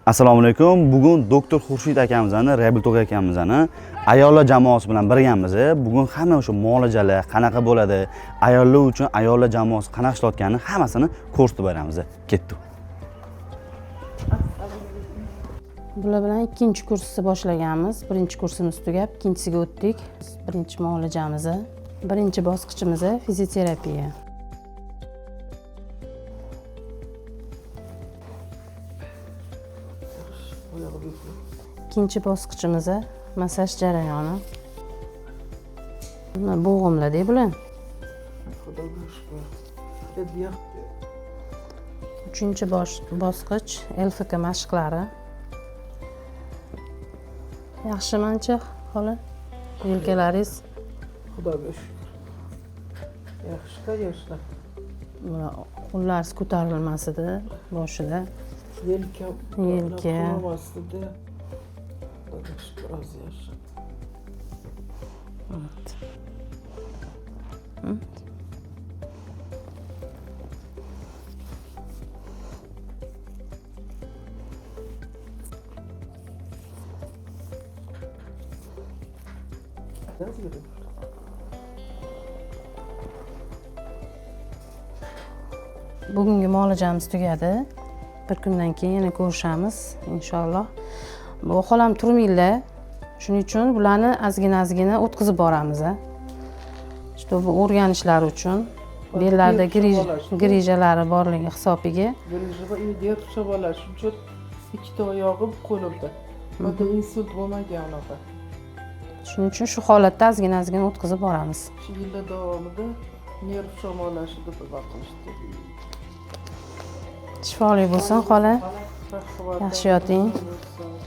Assalomu alaykum. Bugun doktor Xurshid akamizni, reabilitolog akamizni ayollar jamoasi bilan birgamiz. Bugun hamma o'sha muolajalar qanaqa bo'ladi, ayollar uchun ayollar jamoasi qanaqa ishlayotganini hammasini ko'rsatib beramiz. Ketdik. Bular bilan ikkinchi kursni boshlaganmiz. Birinchi kursimiz tugab, ikkinchisiga o'tdik. Birinchi muolajamiz, birinchi bosqichimiz fizioterapiya. Ikkinchi bosqichimiz massaj jarayoni. Buni bo'g'imlarda bular. Xudoga shukur. Endi Uchinchi bosqich LFK mashqlari. Yaxshi mancha xola. Yelkalaringiz Xudoga shukur. Yaxshi, конечно. Buni qo'llaringiz ko'tarilmas edi boshida. Yelkam Yelka. qulamasdi. Xudoga shukur, hozir yaxshi. Evet. Yaz yurib. Bugungi muolajamiz tugadi. Bir kundan keyin yana ko'rishamiz inshaalloh. Bu xolam turmanglar. Shuning uchun bularni ozgina-ozgina o'tkazib boramiz. A. Чтобы o'rganishlari uchun bellarda grijalari borligi hisobiga Grija nerv shamolash uchun ikkita oyog'im qo'limda. Menda insult bo'lmagan unaqa. Shuning uchun shu holatda ozgina-ozgina o'tkazib boramiz. Shu yillar davomida nerv shamolashi deb nima qilishdi. Shifoli bo'lsin xola. Rahmat. Yaxshi yoting. Bo'lsin.